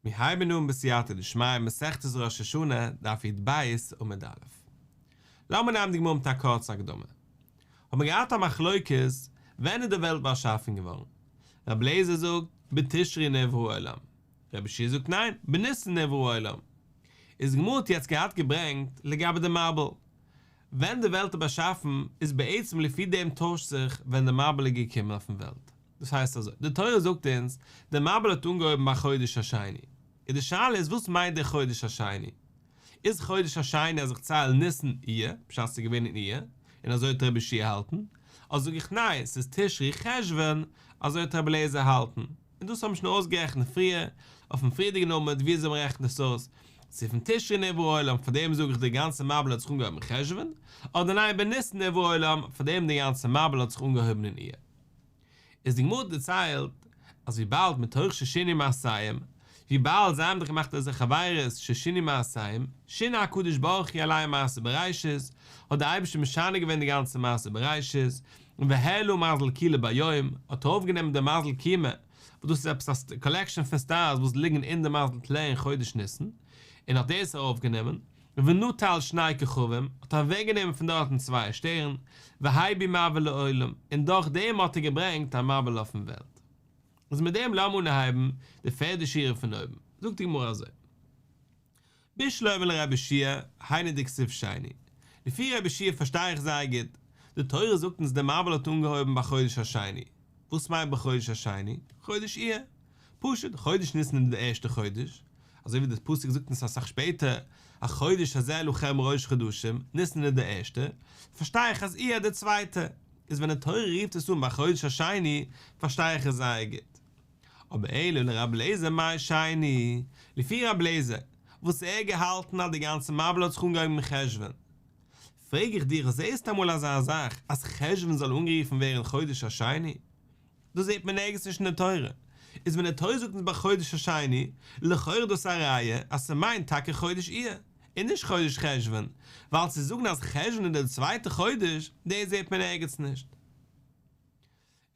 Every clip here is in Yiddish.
מיר הייבן אן בסייעתא דשמיא מסכת ראש השנה, דף י"ב עמוד א'. לאמיר נעמען די גמרא מיט א קורצע הקדמה. האט מען געהאט א מחלוקת ווען איז די וועלט באשאפן געווארן. רבי אליעזר זאגט בתשרי נברא העולם, רבי יהושע זאגט ניין, בניסן נברא העולם. איז די גמרא האט יעצט געהאט געברענגט לגבי די מבול. ווען די וועלט איז באשאפן איז בעצם לפי דעם טוישט זיך ווען די מבול איז געקומען אויפן וועלט. דאס הייסט אזוי, די תורה זאגט אונז, דער מבול האט אנגעהויבן בחודש השני. און די שאלה איז וואס מיינט דער חודש השני? איז חודש השני אז איך צייל ניסן אייר, בשעת ס'איז געווען אין אייר, און אזוי האט רבי יהושע געהאלטן, אדער זאג איך ניין, ס'איז תשרי חשוון, אזוי האט רבי אליעזר געהאלטן. און דאס האבן מיר שוין אויסגערעכנט פריער, אויפן פריערדיגן עמוד ווי אזוי מ'רעכנט עס אויס, צו פון תשרי נברא העולם, פאר דעם זאג איך דער גאנצער מבול האט זיך אנגעהויבן אין חשוון, אדער ניין בניסן נברא העולם, פאר דעם דער גאנצער מבול האט זיך אנגעהויבן אין אייר. איז די גמרא דערציילט אז וויבאלד מתוך ששינו מעשיהם, וויבאלד זיי האבן דאך געמאכט אזעלכע עבירות ששינו מעשיהם, שינה הקדוש ברוך הוא עליהם מעשה בראשית, האט דער אייבערשטער משנה געווען די גאנצע מעשה בראשית, און והעלה מזל כילה ביום, האט ער ארויפגענומען די מזל כימה, וואס דאס איז עפעס א קאלעקשאן פון סטארס וואס ליגן אין די מזל טלה אין חודש ניסן, און האט דאס ארויפגענומען, ונטל שני כוכבים, האט ער אוועקגענומען פון דארטן צוויי שטערן, והביא מבול לעולם, און דורך דעם האט ער געברענגט א מבול אויפן וועלט. איז מיט דעם לאמיר אנהייבן די פערדע שורה פון אויבן, זאגט די גמרא אזוי, בשלמא לרבי יהושע, היינו דכתיב שני, לפי רבי יהושע פארשטיי איך זייער גוט, די תורה זאגט אונז דער מבול האט אנגעהויבן בחודש השני, וואס מיינט בחודש השני? חודש אייר. פשוט, חודש ניסן איז דער ערשטער חודש, אזוי ווי דער פסוק זאגט אונז אסאך שפעטער, החודש הזה לכם ראש חדשים, ניסן איז דער ערשטער, פארשטיי איך אז אייר איז דער צווייטער, איז ווען די תורה רופט עס אן בחודש השני, פארשטיי איך עס זייער גוט. אבער אלא לרבי אליעזר מאי שני, לפי רבי אליעזר, וואס ער האט געהאלטן אז די גאנצע מבול האט זיך אנגעהויבן אין חשוון, פרעג איך דיך, זעסט אמאל אזא זאך אז חשוון זאל אנגערופן ווערן חודש השני? דאס זעט מען נערגעץ נישט אין די תורה. איז ווען די תורה זאגט אונז בחודש השני, לכאורה איז דאס א ראיה אז ס'מיינט טאקע חודש אייר, און נישט חודש חשוון, ווייל צו זאגן אז חשוון איז דער צווייטער חודש, דאס זעט מען נערגעץ נישט.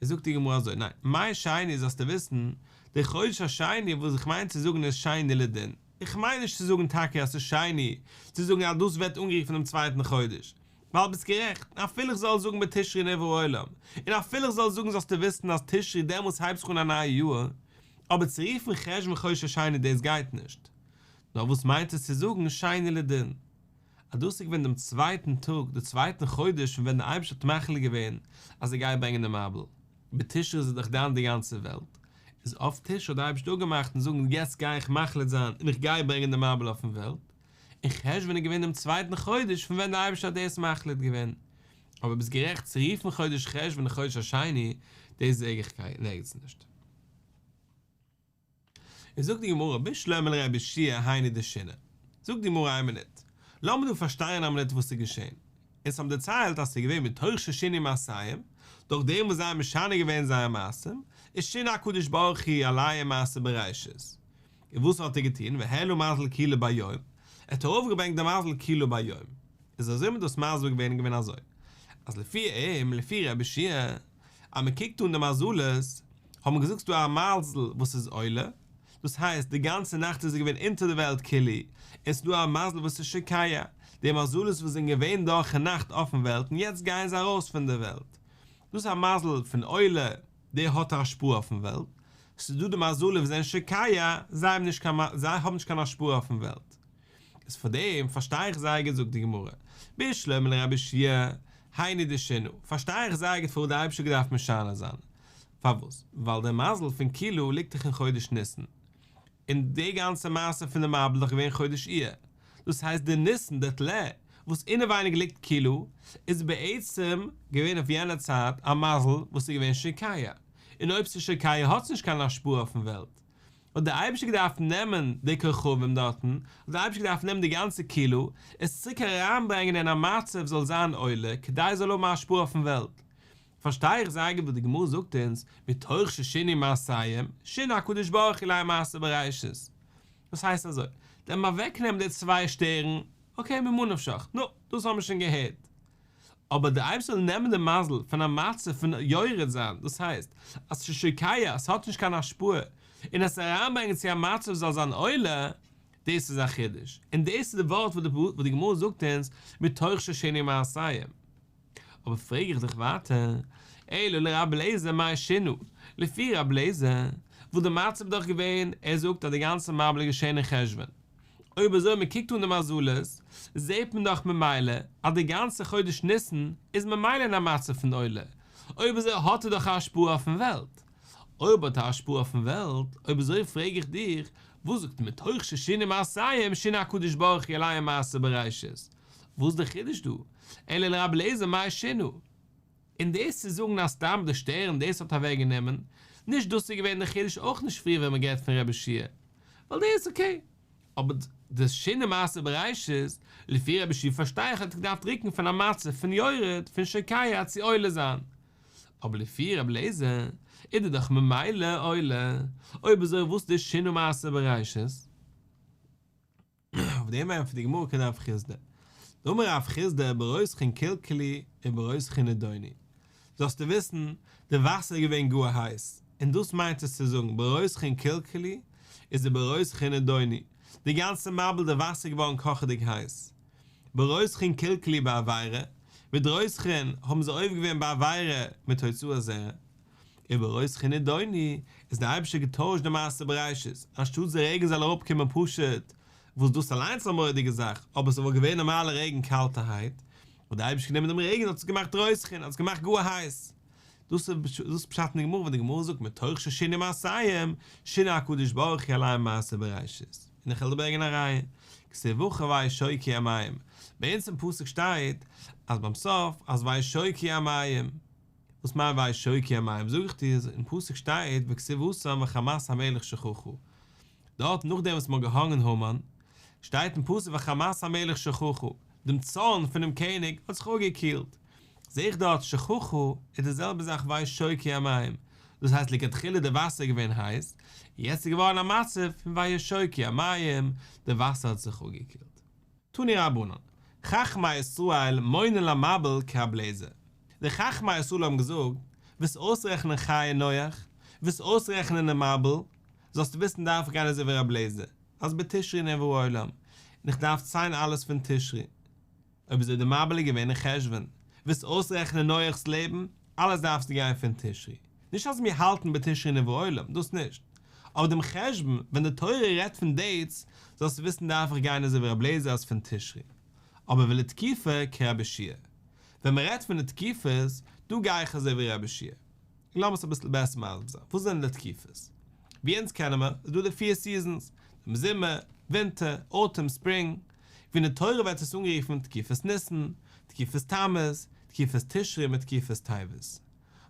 איז זאגט די גמרא אזוי, ניין, מאי שני זאלסטו וויסן, די חודש השני וואס איך מיין צו זאגן איז שני לדין, איך מיין נישט צו זאגן טאקע אז ס'איז שני, צו זאגן אז דאס ווערט אנגערופן דעם צווייטן חודש, ווייל ביסט גערעכט, אפילו איך זאל זאגן בתשרי נברא העולם, און אפילו איך זאל זאגן זאלסטו וויסן אז תשרי דעמאלטס הייבט זיך אן א נייע יאר, אבער צו רופן חשוון חודש השני דאס גייט נישט. נאר וואס מיינט עס צו זאגן שני לדין? אז דאס איז געווען דעם צווייטן טאג, די צווייטן חודש פון ווען דער אייבערשטער האט מחליט געווען אז ער גייט ברענגען דעם מבול. בתשרי איז ער דאך דן די גאנצע וועלט, איז אויף תשרי האט דער אייבערשטער אפגעמאכט און זאגן יעצט גיי איך מחליט זיין און איך גיי ברענגען דעם מבול אויפן וועלט, און חשוון איז געווען דעם צווייטן חודש פון ווען דער אייבערשטער האט דאס מחליט געווען. אבער ביסט גערעכט צו רופן חודש חשוון חודש השני, דאס זעה איך נערגעץ נישט. איז זאגט די גמרא בשלמא לרבי יהושע היינו דשינה, זאגט די גמרא איין מינוט, לאמיר דא פארשטיין א מינוט וואס איז געשען, אונז האבן דערציילט אז ס'איז געווען מתוך ששינו מעשיהם, דורך דעם וואס זיי האבן משנה געווען זייער מעשים, איז שינה הקדוש ברוך הוא עליהם מעשה בראשית. און וואס האט ער געטון, והעלה מזל כילה ביום, ער האט ארויפגעברענגט די מזל כילה ביום, איז אזוי מ'האט דאס מסביר געווען געווען אזוי, אז לפי אים, לפי רבי יהושע, אז מען קוקט אן די מזלות, האט מען געזאגט ס'דא א מזל וואס איז עולה, דאס הייסט די גאנצע נאכט איז ער געווען אונטער די וועלט כאילו, און ס'דא א מזל וואס איז שוקע, די מזלות וואס זענען געווען דורכן נאכט אויפן וועלט און יעצט גייען זיי ארויס פון די וועלט, דאס איז א מזל פון עולה, דער האט א השפעה אויפן וועלט, ס'איז דא די מזלות וואס זענען שוקע, זיי האבן נישט קיין זיי האבן נישט קיין השפעה אויפן וועלט. איז פאר דעם פארשטיי איך זייער גוט זאגט די גמרא, בשלמא לרבי יהושע היינו דשינה, פארשטיי איך זייער גוט פארוואס די אייבערשטער האט געדארפט משנה זיין, פארוואס? ווייל דער מזל פון כילה ליגט דאך אין חודש ניסן, און די גאנצע מעשה פון די מבול איז דאך געווען חודש אייר, דאס הייסט די ניסן די טלה וואס אינעווייניג ליגט כילה איז בעצם געווען אויף יענע צייט א מזל וואס איז געווען שוקע, און אויב ס'איז שוקע האט עס נישט קיין השפעה אויפן וועלט, האט דער אייבערשטער געדארפט נעמען די כוכבים דארטן, האט דער אייבערשטער געדארפט נעמען די גאנצע כילה, עס צוריק אריינברענגען אין א מצב זאל זיין עולה, כדי עס זאל האבן א השפעה אויפן וועלט. פארשטיי איך זייער גוט וואס די גמרא זאגט אונז, מתוך ששינו מעשיהם, שינה הקדוש ברוך הוא עליהם מעשה בראשית. דאס הייסט אזוי, דעם אוועקנעמען די צוויי שטערן, אקעי ממה נפשך, נו, דאס האבן מיר שוין געהערט. אבער דער אייבערשטער זאל נעמען די מזל פון א מצב פון יורד זיין, דאס הייסט אז ס'איז שוקע, ס'האט נישט קיין השפעה, און עס אריינברענגען צו א מצב זאל זיין עולה, דאס איז א חידוש, און דאס איז די ווארט וואס די גמרא זאגט אונז מתוך ששינו מעשיהם. אבער פרעג איך דיך ווייטער, אלא לרבי אליעזר מאי שינה, לפי רבי אליעזר, וואס די מצב איז דאך געווען, ער זאגט אז די גאנצע מבול איז געשען אין חשוון, אויב אזוי מען קוקט אן די מזלות, זעט מען דאך ממילא אז די גאנצע חודש ניסן איז ממילא אין א מצב פון עולה, אויב אזוי האט ער דאך א השפעה אויפן וועלט. אויב האט ער א השפעה אויפן וועלט, אויב אזוי פרעג איך דיך, וואס זאגט מתוך ששינו מעשיהם שינה הקדוש ברוך הוא עליהם מעשה בראשית? וואס איז די חידוש דא? אלא לרבי אליעזר מאי שינה? און דאס צו זאגן אז סתם די שטערן דאס האט אוועק גענומען, נישט דאס איז געווען די חידוש אויך נישט פריער ווען מען גערעדט פון רבי יהושע ווייל דאס אקעי, אבער די שינה מעשה בראשית, לפי רבי יהושע פארשטיי איך האט געדארפט רוקן פון א מצב פון יורד פון שוקע צו עולה זיין, אבער לפי רבי אליעזר איז ער דאך ממילא עולה, אויב אזוי וואס איז די שינה מעשה בראשית? אויף דעם ענטפערט די גמרא כדרב חסדא, דאמר רב חסדא ברותחין קלקלו וברותחין נדונו, זאלסטו וויסן, די וואסער איז געווען גאר הייס, און דאס מיינט עס צו זאגן ברותחין קלקלו איז וברותחין נדונו, די גאנצע מבול די וואסער איז געווארן קאכעדיג הייס, ברותחין קלקלו בעבירה, מיט רותחין האבן זיי עובר געווען בעבירה מיט הוצאת זרע. וברותחין נדונו, איז דער אייבערשטער געטוישט די מעשה בראשית, אנשטאטס די רעגן זאל אראפקומען פשוט, וואס דאס אליינס איז א מורא'דיגע זאך, אבער ס'וואלט געווען נארמאלע רעגן קאלטערהייט, האט דער אייבערשטער גענומען דעם רעגן און האט עס געמאכט רותחין, האט עס געמאכט גאר הייס. דאס איז פשט אין די גמרא ווען די גמרא זאגט מתוך ששינו מעשיהם, שינה הקדוש ברוך הוא עליהם מעשה בראשית. און איך וועל דיר ברענגען א ראיה, כתיב הכא וישכו המים, ביי אונז אין פסוק שטייט אז ביים סוף אז וישכו המים, וואס מיינט וישכו המים? זאג איך דיר, אין פסוק שטייט וכתיב התם וחמת המלך שככה, דארט נאכדעם וואס מ'האט געהאנגען המן, שטייט אין פסוק וחמת המלך שככה, דעם צארן פונעם קעניג האט זיך אפגעקילט, זעה איך דארט שככה איז די זעלבע זאך וישכו המים, דאס הייסט לכתחילה די וואסער איז געווען הייס, יעצט איז געווארן א מצב פון וישכו המים, די וואסער האט זיך אפגעקילט. תנו רבנן, חכמי ישראל מונין למבול כרבי אליעזר. די חכמי ישראל האבן געזאגט, ווילסט אויסרעכענען חיי נח, ווילסט אויסרעכענען די מבול, זאלסטו וויסן דארף איך גיין אזוי ווי רבי אליעזר, אז בתשרי נברא העולם, און איך דארף ציילן אלעס פון תשרי. אויב אזוי די מבול איז געווען אין חשוון, ווילסט אויסרעכענען נח'ס לעבן, אלעס דארפסטו גיין פון תשרי. נישט אז מיר האלטן בתשרי נברא העולם, דאס נישט. אבער דעם חשבון, ווען די תורה רעדט פון דעיטס, זאלסטו וויסן דארף איך גיין אזוי ווי רבי אליעזר אז פון תשרי. אבער ולתקופה כרבי יהושע. ווען מען רעדט פון די תקופות, דא גיי איך אזוי ווי רבי יהושע. און לאמיר עס אביסל בעסער מסביר זיין, וואס זענען די תקופות? ווי אונז קענען מיר, איז דא די פיר סיזענס, דעם זומער, ווינטער, אוטום, ספרינג, ווי אין די תורה ווערט עס אנגערופן תקופת ניסן, תקופת תמוז, תקופת תשרי מיט תקופת טבת.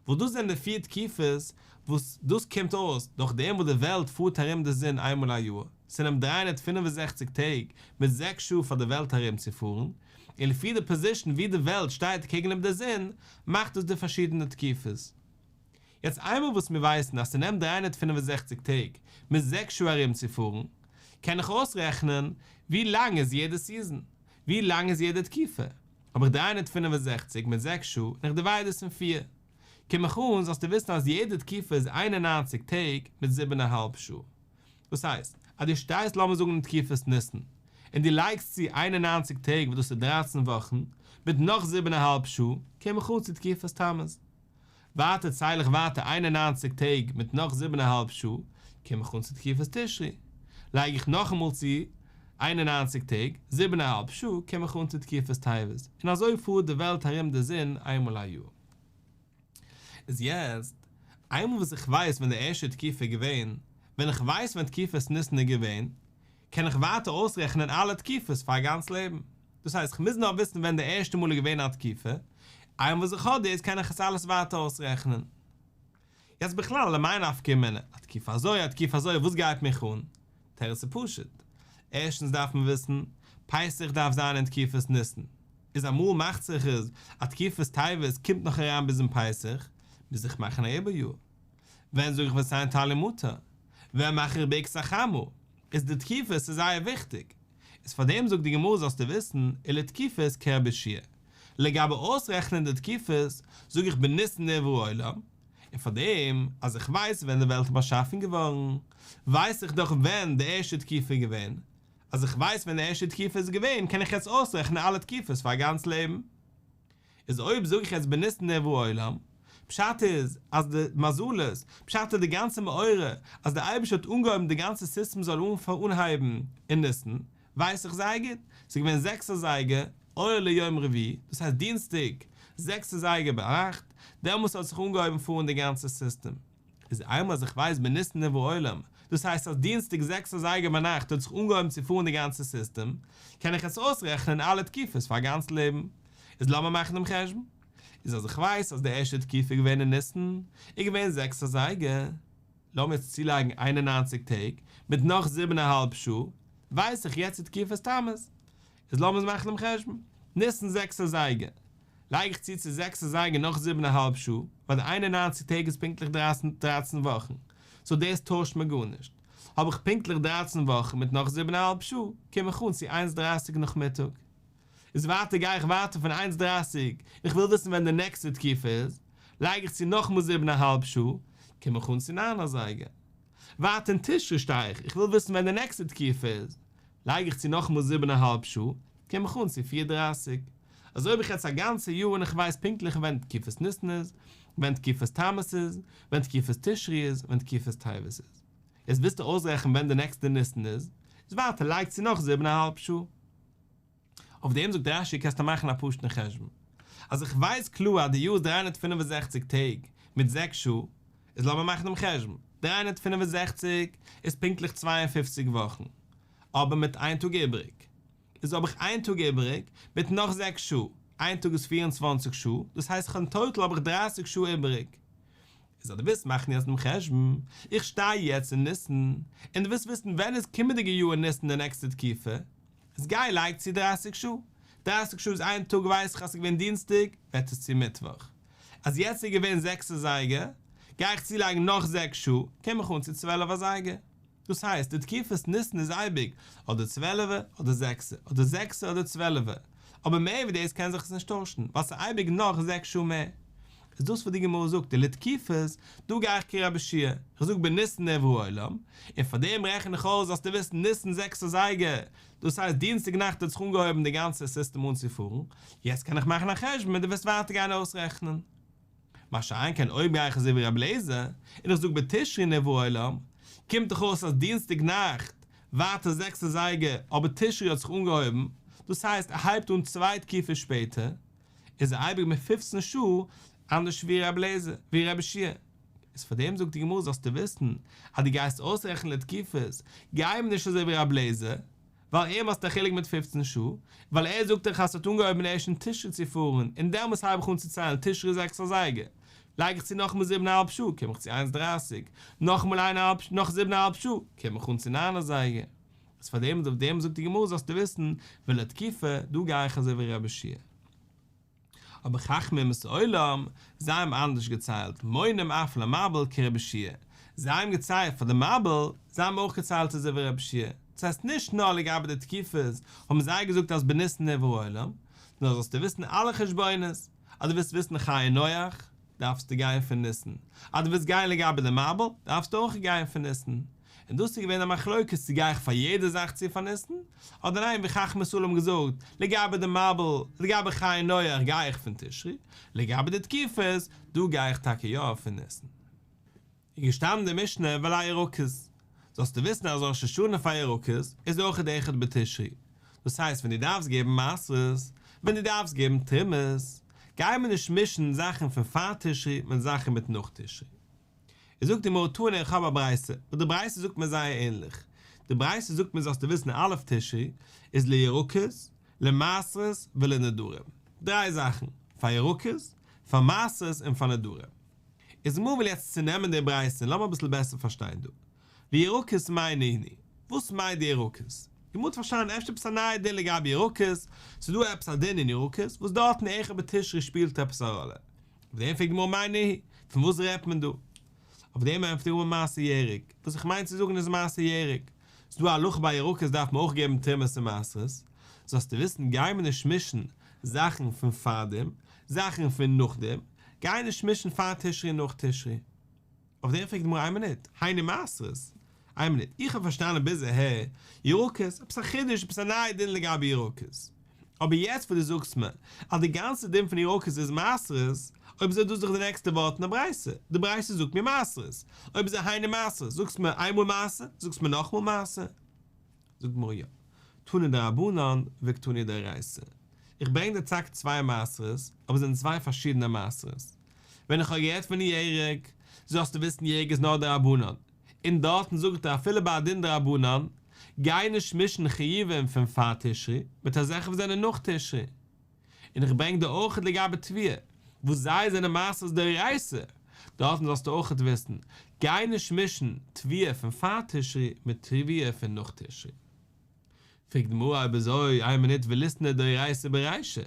וואס דאס זענען די פיר תקופות וואס דאס קומט אויס דורך דעם וואס די וועלט פארט ארום די זון איינמאל א יאר, ס'נעמט 365 טעג מיט זעקס שעה פאר די וועלט ארום צו פארן, און לפי די פאזישן ווי די וועלט שטייט קעגן איבער די זון מאכט דאס די פארשידענע תקופות. יעצט איינמאל וואס מיר ווייסן אז ס'נעמט 365 טעג מיט זעקס שעה ארום צו פארן, קען איך אויסרעכענען ווי לאנג איז יעדע סיזען, ווי לאנג איז יעדע תקופה. האב איך 365 מיט זעקס שעה און איך דיווייד עס אין פיר, קום איך אן זאלסטו וויסן אז יעדע תקופה איז 91 טעג מיט זיבן א האלב שעה. דאס הייסט, אז דו שטייסט לאמיר זאגן אין תקופת ניסן, און דו לייגסט צו 91 טעג וואס דאס איז דרייצן וואכן, מיט נאך זיבן א האלב שעה, קום איך אן צו תקופת תמוז. ווייטער צייל איך ווייטער 91 טעג מיט נאך זיבן א האלב שעה, קום איך אן צו תקופת תשרי. לייג איך נאכאמאל צו 91 טעג, זיבן א האלב שעה, קום איך אן צו תקופת טבת. און אזוי פארט די וועלט ארום די זון איינמאל א יאר. איז יעצט, איינמאל וואס איך ווייס ווען די ערשטע תקופה איז געווען, ווען איך ווייס ווען תקופת ניסן איז געווען, קען איך ווייטער אויסרעכענען אלע תקופות פאר א גאנץ לעבן. דאס הייסט, איך מוז נאר וויסן ווען די ערשטע מאל איז געווען א תקופה, איינמאל וואס איך האב דאס קען איך עס אלעס ווייטער אויסרעכענען. יעצט בכלל, למאי נפקא מינה, א תקופה אזוי, א תקופה אזוי, וואס גייט מיך אן? תירוץ איז פשוט. ערשטנס דארף מען וויסן, פסח דארף זיין אין תקופת ניסן. איז אמאל מאכט זיך עס אז תקופת טבת קומט נאך אריין ביזן פסח, מוז איך מאכן א עיבור יאר. ווען זאג איך ותן טל ומטר? ווען מאך איך ברכת החמה? איז די תקופות איז זייער וויכטיג. איז פאר דעם זאגט די גמרא זאלסטו וויסן, ולתקופות כרבי יהושע. לגבי אויסרעכענען די תקופות, זאג איך בניסן נברא העולם, און פאר דעם אז איך ווייס ווען די וועלט איז באשאפן געווארן, ווייס איך דאך ווען די ערשטע תקופה איז געווען, אז איך ווייס ווען די ערשטע תקופה איז געווען קען איך יעצט אויסרעכענען אלע תקופות פאר א גאנץ לעבן. איז אויב זאג איך יעצט בניסן נברא העולם, פשט איז אז די מזלות, פשט איז די גאנצע מאורע אז די אייבערשטער האט אנגעהויבן די גאנצע סיסטעם זאל אנהייבן אין ניסן, ווייס איך זייער גוט, ס'איז געווען זעקס אזייגער, אור ליום רביעי, דאס הייסט דינסטאג זעקס אזייגער ביינאכט, דעמאלס האט זיך אנגעהויבן פארן די גאנצע סיסטעם. איז איינמאל אז איך ווייס בניסן נברא העולם, דאס הייסט אז דינסטאג זעקס אזייגער ביינאכט האט זיך אנגעהויבן צו פארן די גאנצע סיסטעם, קען איך עס אויסרעכענען אלע תקופות פאר א גאנץ לעבן. איז לאמיר מאכן דעם חשבון. איז אז איך ווייס אז די ערשטע תקופה איז געווען אין ניסן, איז געווען זעקס אזייגער, לאמיר יעצט צולייגן 91 טעג, מיט נאך זיבן א האלב שעה, ווייס איך יעצט איז תקופת תמוז. איז לאמיר מאכן דעם חשבון. ניסן זעקס אזייגער, לייג איך צו צו זעקס אזייגער נאך זיבן א האלב שעה, ווייל די 91 טעג איז פונקטליך דרייצן וואכן, סאו דאס טוישט מיר גארנישט. האב איך פונקטליך דרייצן וואכן מיט נאך זיבן א האלב שעה, קום איך אן צו איינס דרייסיג נאכמיטאג. איז ווייטער גיי איך ווייטער פון איינס דרייסיג, איך וויל וויסן ווען די נעקסטע תקופה איז, לייג איך צו נאכמאל זיבן א האלב שעה, קום איך אן צו ניין אזייגער. ווייטער אין תשרי שטיי איך, איך וויל וויסן ווען די נעקסטע תקופה איז, לייג איך צו נאכמאל זיבן א האלב שעה, קום איך אן צו פיר דרייסיג. אזוי האב איך יעצט א גאנצע יאר און איך ווייס פונקטליך ווען תקופת ניסן איז, ווען תקופת תמוז איז, ווען תקופת תשרי איז, ווען תקופת טבת איז. יעצט ווילסטו אויסרעכענען ווען די נעקסטע ניסן איז, איז ווייטער לייג צו נאך זיבן א האלב שעה. אויף דעם זאגט רש"י קענסטו מאכן א פשוט'ן חשבון. אז איך ווייס קלאר אז די יאר איז 365 טעג מיט זעקס שעה, איז לאמיר מאכן דעם חשבון, 365 איז פונקטליך 52 וואכן, אבער מיט איין טאג איבעריג. איז האב איך איין טאג איבעריג מיט נאך זעקס שעה, איין טאג איז 24 שעה, דאס הייסט אין טאטאל האב איך 30 שעה איבעריג. איז אז דו ווילסט מאכן יעצט דעם חשבון, איך שטיי יעצט אין ניסן, און דו ווילסט וויסן ווען איז קומענדיגע יאר אין ניסן די נעקסטע תקופה, איז גיי לייג צו 30 שעה, 30 שעה איז איין טאג ווייס איך אז ס'איז געווען דינסטאג, ווערט עס צו מיטוואך. אז יעצט איז געווען זעקס אזייגער, גיי איך צולייגן נאך זעקס שעה, קום איך אן צו צוועלף אזייגער. דאס הייסט, די תקופת ניסן איז אייביג אדער צוועלעווע אדער זעקסע, אדער זעקסע אדער צוועלעווע, אבער מער ווי דאס קען זיך עס נישט טוישן, ווייל ס'איז אייביג נאך זעקס שעה מער. איז דאס וואס די גמרא זאגט, ולתקופות, דא גיי איך כרבי יהושע, איך זאג בניסן נברא העולם, און פאר דעם רעכן איך אויס זאלסטו וויסן ניסן זעקס אזייגער, דאס הייסט דינסטאג נאכט האט זיך אנגעהויבן די גאנצע סיסטעם אנצופארן, יעצט קען איך מאכן א חשבון און דו וועסט ווייטער גיין אויסרעכענען. מה שאין כן אויב גיי איך אזוי ווי רבי אליעזר, און איך זאג בתשרי נברא העולם, קומט דאך אויס אז דינסטאג נאכט, ווייטער זעקס אזייגער, אבער תשרי האט זיך אנגעהויבן, דאס הייסט ער הייבט אן צוויי תקופות שפעטער, איז ער אייביג מיט פופצן שעה אנדערש ווי רבי אליעזר, ווי רבי יהושע. איז פאר דעם זאגט די גמרא זאלסטו וויסן אז דו גייסט אויסרעכענען לתקופות, גיי מיר נישט אזוי ווי רבי אליעזר, ווייל אים האסטו א חילוק מיט פופצן שעה, ווייל ער זאגט דאך אז ס'האט אנגעהויבן ערשט אין תשרי צו פארן, און דעמאלס הייב איך אן צו ציילן תשרי זעקס אזייגער, לייג איך צו נאכאמאל זיבן אהאלב שעה קום איך צו איינס דרייסיג, נאכאמאל איין אהאלב נאך זיבן אהאלב שעה קום איך אן צו ניין אזייגער. איז פאר דעם אויף דעם זאגט די גמרא זאלסטו וויסן ולתקופה דא גיי איך אזוי ווי רבי יהושע. אבער חכמי אומות העולם, זיי האבן אנדערש געציילט, מונים אף למבול כרבי יהושע, זיי האבן געציילט פאר די מבול, זיי האבן אויך געציילט אזוי ווי רבי יהושע, דאס הייסט נישט נאר לגבי די תקופות האבן זיי געזאגט אז בניסן נברא העולם, נאר זאלסטו וויסן אלע חשבונות, אז דו ווילסט וויסן חיי נח, דארפסטו גיין פון ניסן, אז דו ווילסט גיין לגבי די מבול, דארפסטו אויך גיין פון ניסן. און דאס איז געווען א מחלוקת צו גיי איך פאר יעדע זאך צו פאר ניסן, אדער ניין ווי חכמי ישראל האבן געזאגט, לגבי די מבול, לגבי חיי נח גיי איך פון תשרי, לגבי די תקופות, דא גיי איך טאקע יא פון ניסן. איז געשטאנען די משנה ולירקות, זאלסטו וויסן אז ראש השנה פאר ירקות איז אויך אחד בתשרי, דאס הייסט ווען דו דארפסט געבן מעשרות, ווען דו דארפסט געבן תרומות, גיי מיר נישט מישן זאכן פון פאר תשרי מיט זאכן מיט נאך תשרי. איז זאגט די גמרא תנא איך האב א ברייתא, וואס די ברייתא זאגט מיר זייער ענליך, די ברייתא זאגט מיר זאלסטו וויסן א' תשרי איז לירקות, למעשרות ולנדרים, דריי זאכן, פאר ירקות, פאר מעשרות און פאר נדרים. איז די גמרא וויל יעצט צונעמען די ברייתא און לאמיר אביסל בעסער פארשטיין דא. לירקות מאי נינהו? וואס מיינט די ירקות? די גמרא האט פארשטאנען אפשר עפעס א נייע דין לגבי ירקות, ס'איז דא עפעס א דין אין ירקות וואס דארטן אחד בתשרי שפילט עפעס א ראלע. אויף דעם פרעגט די גמרא מאי נינהו, פון וואס רעדט מען דא? אויף דעם ענטפערט די גמרא מעשר ירק, וואס איך מיין צו זאגן איז מעשר ירק. ס'איז דא א הלכה ביי ירקות דארף מען אויך געבן תרומות און מעשרות, זאלסטו וויסן גיי מיר נישט מישן. זאכן פון פארדעם, זאכן פון נאכדעם, גיי נישט מישן פאר תשרי און נאך תשרי. אויף דעם פרעגט די גמרא איין מינוט, היינו מעשרות? איין מינוט, איך האב פארשטאנען ביז אהער, ירקות, עפעס א חידוש, עפעס א נייע דין לגבי ירקות. אבער יעצט וואס דו זאגסט מיר אז די גאנצע דין פון ירקות איז מעשרות, אויב אזוי דאס איז דאך די נעקסטע ווארט אין די ברייתא, די ברייתא זאגט מיר מעשרות, אויב אזוי היינו מעשרות, זאגסט מיר איינמאל מעשר, זאגסט מיר נאכמאל מעשר? זאגט די גמרא יא, תני דרבנן וקתני דאורייתא. איך ברענג דיר טאקע צוויי מעשרות, אבער עס זענען צוויי פארשידענע מעשרות. ווען איך האב גערעדט פון ירק, זאלסטו וויסן ירק איז נאר דרבנן, און דארטן זאגט ער אפילו ביי א דין דרבנן, גיי נישט מישן חיובים פון פאר תשרי מיט אזעלכע וואס זענען נאך תשרי. און איך ברענג דיר אויכעט לגבי תבואה, וואס זיי זענען מעשרות דאורייתא, דארטן זאלסטו אויכעט וויסן, גיי נישט מישן תבואה פון פאר תשרי מיט תבואה פון נאך תשרי. פרעגט די גמרא אויב אזוי, איין מינוט וליתני דאורייתא ברישא,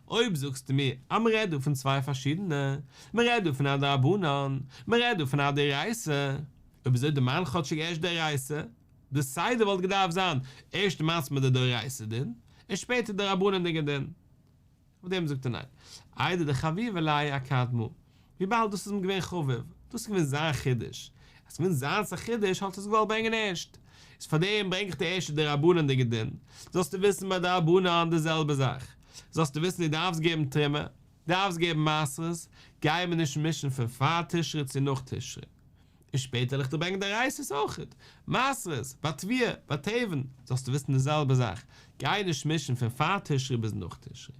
אויב זאגסטו מיר אז מען רעדט דא פון צוויי פארשידענע, מען רעדט דא פון א דרבנן, מען רעדט דא פון א דאורייתא, אויב אזוי דערמאן כאטשיג ערשט דאורייתא, די סדר וואלט געדארפט זיין, ערשט דערמאנסט מיר די דאורייתא דין, און שפעטער די דרבנן'דיגע דין. אויף דעם זאגט ער ניין. איידי דחביבא ליה אקדמה, וויבאלד דאס איז אים געווען חביב, דאס איז געווען זיין חידוש, אז ס'איז געווען זיינס א חידוש האט ער עס געוואלט ברענגען ערשט, איז פאר דעם ברענג איך די ערשטע דרבנן'דיגע דין, זאלסטו וויסן ביי דרבנן די זעלבע זאך, זאלסטו וויסן דו דארפסט געבן תרומה, דארפסט געבן מעשרות, גיי מיר נישט מישן פון פאר תשרי צו נאך תשרי. און שפעטער וועל איך דיר ברענגען דאורייתא'ס אויכעט, מעשרות, ביי תבואה, ביי תבן, זאלסטו וויסן די זעלבע זאך, גיי נישט מישן פון פאר תשרי ביז נאך תשרי.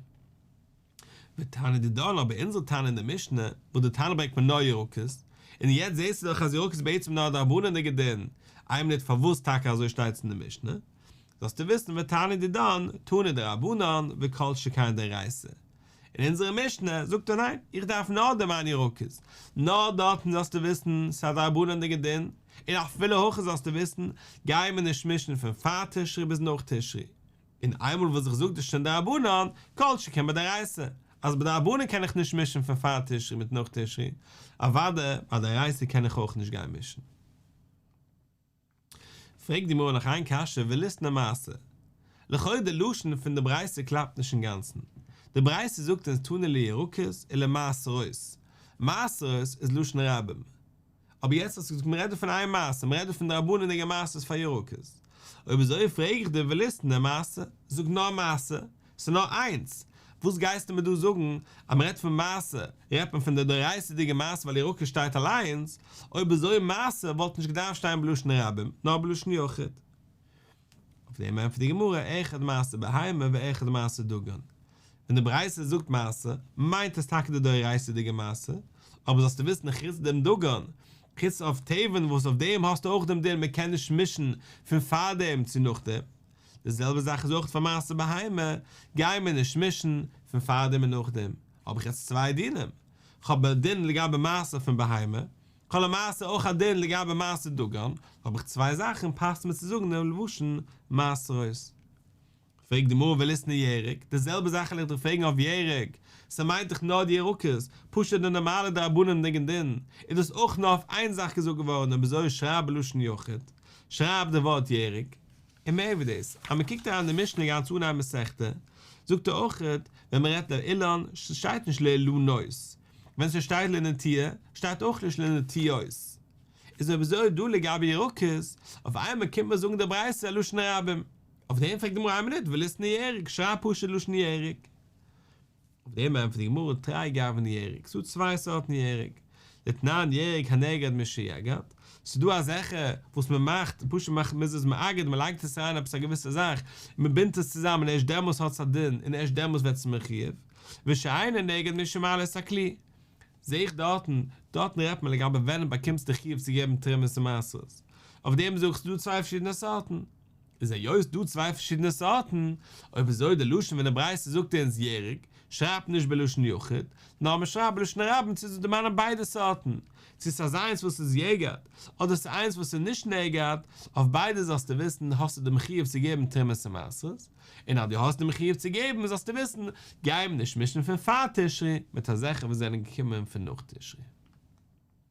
ותנא דידן אבער אונזער תנא אין די משנה, וואס די תנא ברענגט מיר נאר ירקות, און יעצט זעסטו דאך אז ירקות איז בעצם נאר א דרבנן'דיגע דין, איין מינוט פארוואס טאקע אזוי שטייט עס אין די משנה, זאלסטו וויסן ותנא דידן, תני דרבנן וכל שכן דאורייתא. אין אונזערע משנה זאגט ער ניין, איך דארף נאר דערמאנען ירקות, נאר דארטן זאלסטו וויסן ס'איז א דרבנן'דיגע דין, און אפילו הכי זאלסטו וויסן, גיי מיר נישט מישן פון פאר תשרי ביז נאך תשרי. און איינמאל וואס איך זאג דאס שוין דרבנן, כל שכן בדאורייתא, אז ביי דרבנן קען איך נישט מישן פון פאר תשרי מיט נאך תשרי, אוודאי ביי דאורייתא קען איך אויך נישט גיין מישן. פרעגט די גמרא נאך איין קשיא וליתני מעשר, לכאו' די לשון פון די ברייתא קלאפט נישט אינגאנצן, די ברייתא זאגט אונז תני לירקות ולמעשרות, מעשרות איז לשון רבים, אבער יעצט האסטו געזאגט מ'רעדט דא פון איין מעשר, מ'רעדט דא פון דרבנן'דיגע מעשרות פאר ירקות, אויב אזוי פרעג איך דיר וליתני מעשר, זאג נאר מעשר, ס'איז נאר איינס, וואס גייסטו מיר דא זאגן אז מ'רעדט פון מעשר, רעדט מען פון די דאורייתא'דיגע מעשר ווייל ירקות שטייט אליינס, אויב אזוי מעשר וואלט נישט געדארפט שטיין בלשון רבים, נאר בלשון יחיד. אויף דעם ענטפערט די גמרא, אחד מעשר בהמה ואחד מעשר דגן. ווען די ברייתא זאגט מעשר, מיינט עס טאקע די דאורייתא'דיגע מעשר, אבער זאלסטו וויסן חוץ דעם דגן, חוץ אויף תבן וואס אויף דעם האסטו אויך דעם דין מ'קען נישט מישן פון פארדעם צו נאכדעם, די זעלבע זאך איז אויך פאר מעשר בהמה, גיי מיר נישט מישן פון פארדעם און נאכדעם, האב איך יעצט צוויי דינים, כ'האב א דין לגבי מעשר פון בהמה, כ'האב למעשה אויך א דין לגבי מעשר דגן, האב איך צוויי זאכן, פאסט מיר צו זאגן דעם לשון מעשרות. פרעגט די גמרא וליתני ירק, די זעלבע זאך וועל איך דיך פרעגן אויף ירק, ס'מיינט דאך נאר די ירקות, פשוט די נארמאלע דרבנן'דיגן דין, איז דאס אויך נאר אויף איין זאך געזאגט געווארן אויב אזוי שרייב בלשון יחיד, שרייב די ווארט ירק, און מער ווי דאס, אז מען קוקט אריין אין די משנה גאנץ אנהייב מסכתא, זאגט ער אויכעט, ווען מען רעדט לאילן, שטייט נישט לאילנות, ווען ס'שטייט לנטיעה, שטייט אויך נישט לנטיעות. איז אויב אזוי דא לגבי ירקות, אויף איינמאל קומט מען זאגן די ברייתא לשון רבים. אויף דעם פרעגט די גמרא איין מינוט, וליתני ירק, שרייב פשוט לשון ירק. אויף דעם ענטפערט די גמרא תרי גווני ירק, ס'דא צוויי סארטן ירק, דתנן ירק הנאגד משיאגד, ס'דא אזעלכע וואס מען מאכט, פשוט מאכט מען איז עס מאגד, מען לייגט עס אריין עפעס א געוויסע זאך, און מען בינדט עס צוזאם און ערשט דעמאלס האט עס א דין און ערשט דעמאלס ווערט עס מחויב, ושאינו נאגד משמעלה את הכלי. זעה איך דארטן, דארטן רעדט מען לגבי ווען באקומסטו די חיוב צו געבן תרומות און מעשרות, אויף דעם זאג איך ס'דא צוויי פארשידענע סארטן. איז היות דא צוויי פארשידענע סארטן, אויב אזוי די לשון ווען די ברייתא זאגט אונז ירק, שרייבט נישט בלשון יחיד, נאר מען שרייבט בלשון רבים צו דערמאנען ביידע סארטן, צו ס'איז איינס וואס איז יאגד, אדער ס'איז איינס וואס איז נישט נאגד, אויף ביידע זאלסטו וויסן האסטו דעם חיוב צו געבן תרומות און מעשרות, און אז דו האסט דעם חיוב צו געבן זאלסטו וויסן, גיי מיר נישט מישן פון פאר תשרי מיט אזעלכע וואס זענען געקומען פון נאך תשרי.